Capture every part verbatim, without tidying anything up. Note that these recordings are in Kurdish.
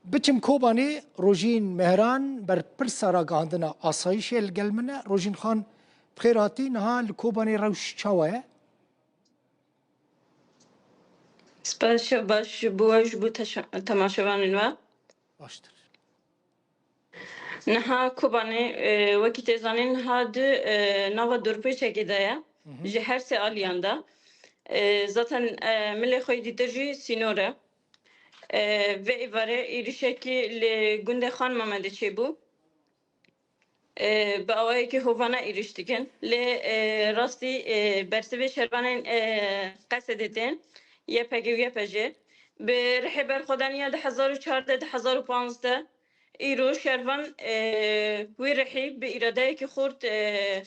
Biçim Kobanê, Rojîn Mehran, berpirsa ragihandina asayîşê li gel min e. Rojîn Xan, bi xêr hatî. Niha li Kobanê rewş çawa ye? Spas, şev baş ji bo we, ji bo teşe-, temaşevanên we. Baştir. Niha Kobanê, e, wekî tê zanîn, niha di, e, nava dorpêçekê de ye. Hı hı. Ji her sê aliyan de. E, zaten, e, milê xwe yî dîtir jî sînor e. E, vê êvarê êrişekî li gundê Xan Memedê çêbû. E, bi awayekî hovane êrîş dikin. Lê, e, rastî, e, bersivê şervanên, e, Qesedê tên, Y P G û Y P J. Bi rihê berxwedaniya du hezar û çardeh, du hezar û panzdeh, îro şervan, e, wî rihî bi îradeyekî xurt, e,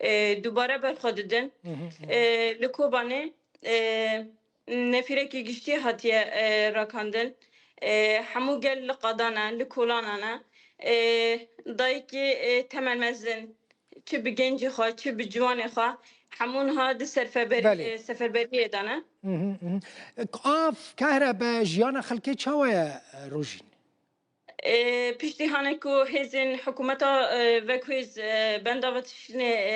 e, dubare berxwe didin. Hı hı, hı hı. E, li Kobanê, e, nefîrekî giştî hatiye, e, rakandin. E, hemû gel li qadan e, li kolanan e. E, dayikê, e, temel mezin, çi bi gencê xwe, çi bi ciwanê xwe, hemû niha di serfeber-, Belê. e, seferberiyê de ne. Hı hı, hı hı. Av, kehrebe, jiyana xelkê çawa ye, e, Rojîn? E, piştî hane ku hêzên hikûmeta, e, veguhêz, e, bendava tiştine, e,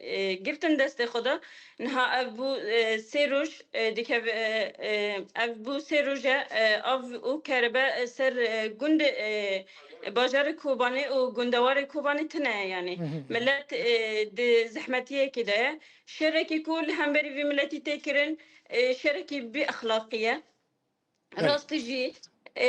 e, girtin destê xwe de, niha ev bû, e, sê roj, e, dikeve, e, e, ev bû sê roj e, e, av û kerebe, e, ser, e, gund, e, bajarê Kobanê û gundewarê Kobanê tine ye, yanî. Hı hı. Millet, e, di zehmetiyekê de ye. Şerekî ku li hemberî vî miletî tê kirin, e, şerekî bêexlaqî ye. Evet. Rastî jî, e,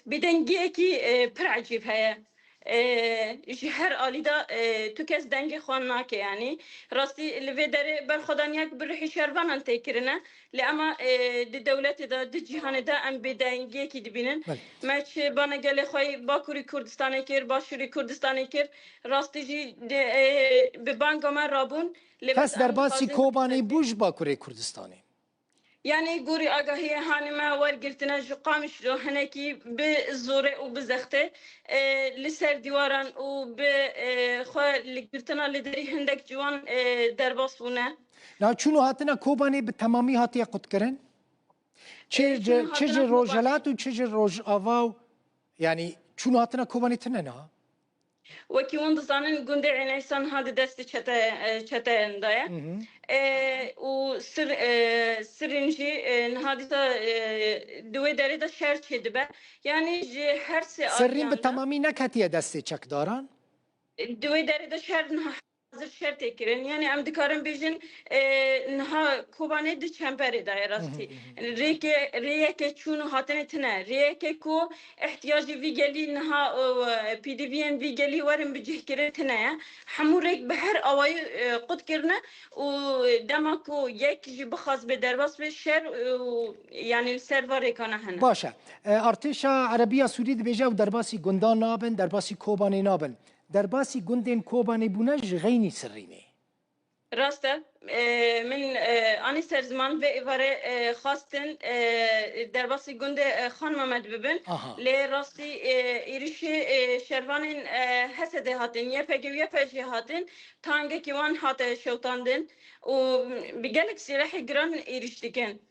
bêdengiyekî, e, pir ecîb heye. E, ji her alî de, e, tu kes dengê xwe nake, yanî. Rastî li vê derê berxwedaniyak bi ruhî şervanan tê kirine. Lê ema, e, di dewletê de, di cîhanê de em bêdengiyekî dibînin. Belê. Me çi bana gelê xwe yî Bakurî Kurdistanê kir, Başûrî Kurdistanê kir. Rastî jî di, e, bi banga me rabûn. Lê Kes bes em derbasî dixwazin Kobanê bû ji Bakurê Kurdistanê? Yanî gorî agahiyê hanê me wergirtine ji Qamişlo hinekî bi zorê û bi zextê, e, li ser dîwaran û bi, e, xwe li girtina li derî hindek ciwan, e, derbas bûne. Na çûn û hatina Kobanê bi temamî hatiye qutkirin? Çi E, ji, çûn û çi ji hatina Rojhelat Kobanê û çi ji Rojava û, yanî çûn û hatina Kobanê tune niha? Wekî hûn dizanin, gundê Êneysan ha di destê çete-, e, çeteyan de ye. Hı hı. E, û sir-, e, sirrîn jî, e, niha dîsa, e, di wê derê de şer çêdibe. Yanî ji her sê Sirrîn bi aliyan de temamî neketiye destê çekdaran? Di wê derê de şer niha hazir şer tê kirin. Yanî em dikarin bêjin, e, niha Kobanê di çemberê de ye rastî. Hı hı, hı hı. Rêke, rêyeke çûn û hatinê tine. Rêyeke ku ihtiyacê vî gelî niha, e, pêdiviyên vî gelî werin bicihkirin tine ye. Hemû rêk bi her awayî, e, qut kirine û dema ku yek jî bixwaz bê derbas bê şer, e, û yanî li ser va rêkana hene. Baş e. E, Artêşa Erebiya Sûrî dibêje ew derbasî gundan nabin, derbasî Kobanê nabin. Derbasî gundên Kobanê bûne ji xeynî Sirrînê. Rast e. E, min, e, anî ser ziman vê êvarê, e, xwestin, e, derbasî gundê, e, Xan Memed bibin. Aha. Lê rastî, e, êrişê, e, şervanên, e, H S D hatin, Y P G û Y P J hatin, tangekî wan hate şewtandin û bi gelek sîlehê giran êrîş dikin.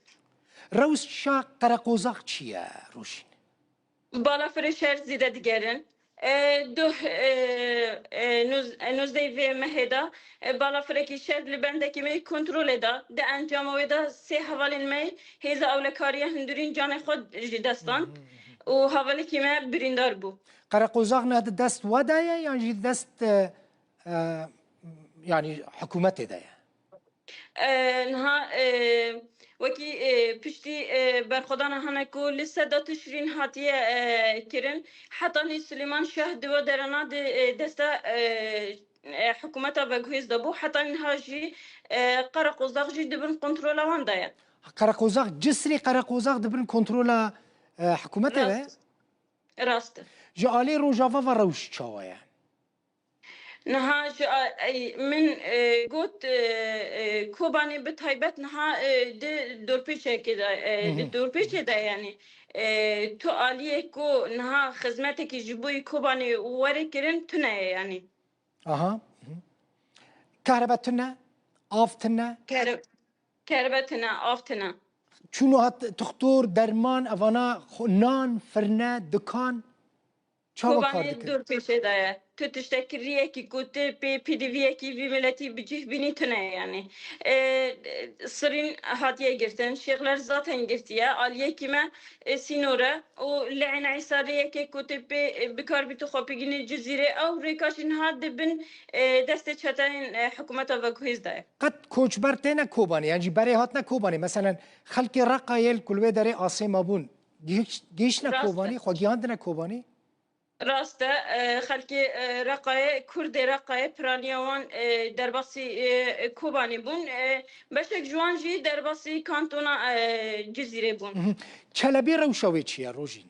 Rewşa Qereqozax çi ye, Rojîn? Balafirê şer zêde digerin. E, duh, e, e, nûz-, e, nûzdehê vê mehê de, e, balafirekî şer li bendekî me yî kontrolê de, di encama wê de sê hevalên me yî hêza ewlekariya hundirîn canê xwe ji dest dan û hevalekî me birîndar bû. Qereqozax ne di dest we de ye yan jî di dest, e, e, yanî hikûmetê de ye? E, niha, e, wekî, e, piştî, e, berxwedana hene ku li seda Tişrîn hatiye, e, kirin, hetanî Silêman Şah di we derana di, e, desta, e, e, hikûmeta veguhêz de bû. Heta niha jî, e, Qereqozax jî di bin kontrola wan de ye. Qereqozax, Cisrê Qereqozax di bin kontrola, e, hikûmetê de ye? Rast. Rast e. Ji alî Rojava ve rewş çawa ye? Niha ji a-, ey, min, e, got, e, e, Kobanê bi taybet niha, e, di dorpêçekê de, e, Hı hı. di dorpêçê de, yanî, e, tu aliyê ku niha xizmetekî ji bo yî Kobanê were kirin tune ye, yanî. Aha. Hı hı. Kahrebe tune, av tune. Kere-, kerebe tune, av tune. Çûn û hat, tuxtor, derman, evana, xwe-, nan, firne, dikan, çawa kar Kobanê dikin? Dor pêşê de ye. Tu tiştekî riyekî ku tu pê pêdiviyekî vî miletî bi cih bînî tune ye yanî. E, sirîn hatiye girtin, şêxler zaten girtiye, aliyekî me, e, sînor e û li Eyn Îsa riyekê ku tu pê, e, bikaribî tu xwe bigihînî Cizîrê, ew rêka jî niha di bin, e, destê çeteyên, e, hikûmeta veguhêz de ye. Qet koçber têne Kobanê, yan jî berê hatine Kobanê. Meselen, xelkê Reqayê li ku li wê derê asê mabûn, gihîş-, gihîştine Rast e. Kobanî, xwe gihandine Kobanî? Rast e, e, xelkê, e, Reqayê, Kurdê Reqayê, piraniya wan, e, derbasî, e, Kobanê bûn. E, beşek ji wan jî derbasî kantona, e, Cizîrê bûn. Mhm. Çelebî rewşa wê çi ye, Rojîn?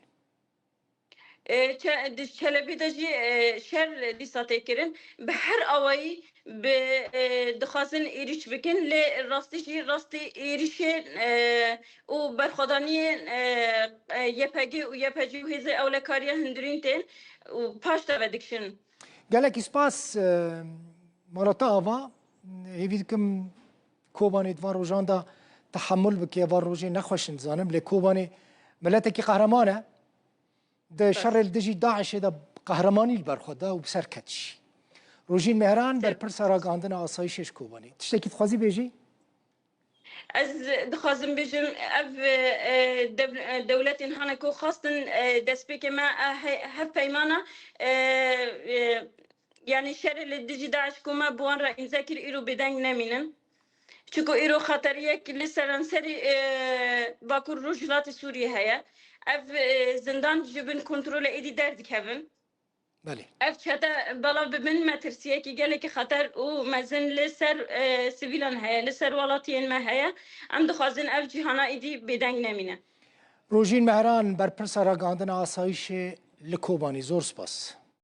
E, çe-, di Çelebî de jî, e, şer dîsa tê kirin. Bi her awayî bi, e, dixwazin êrîş bikin, lê rastî jî rastî êrîşê, e, û berxwedaniyên, e, e, Y P G û Y P G û hêzê ewlekariya hundirîn tên û paş de vedikişin. Gelekî spas, e, Malata Ava, hêvî dikim Kobanê di van rojan de tehemul bike, van rojê nexweş in dizanim, lê Kobanê miletekî qehreman e. Di Bes. şerê li dijî DAIŞê de qehremanî li ber xwe da û bi ser ket jî. Rojîn Mehran, Te- berpirsa ragihandina asayîşê ji Kobanê. Tiştekî dixwazî bêjî? Ez dixwazim bêjim, ev, e, dev-, e, dewletên hane ku xwestin, e, destpêkê me, e, he-, hevpeymana, e, e, yanî şerê li dijî DAIŞ ku me bi wan re îmze kir, îro bêdeng nemînin. Çiku îro xeteriyek li seranserî, e, Bakur Rojhilatê Sûriyê heye. Ev, e, zindan ji bin kontrolê êdî derdikevin. Belê. Ev çete belav bibin metirsiyekî gelekî xeter û mezin li ser, e, sivîlan heye, li ser welatiyên me heye. Em dixwazin ev cîhana êdî bêdeng nemîne. Rojîn Mehran, berpirsa ragihandina asayîşê li Kobanî, zor spas.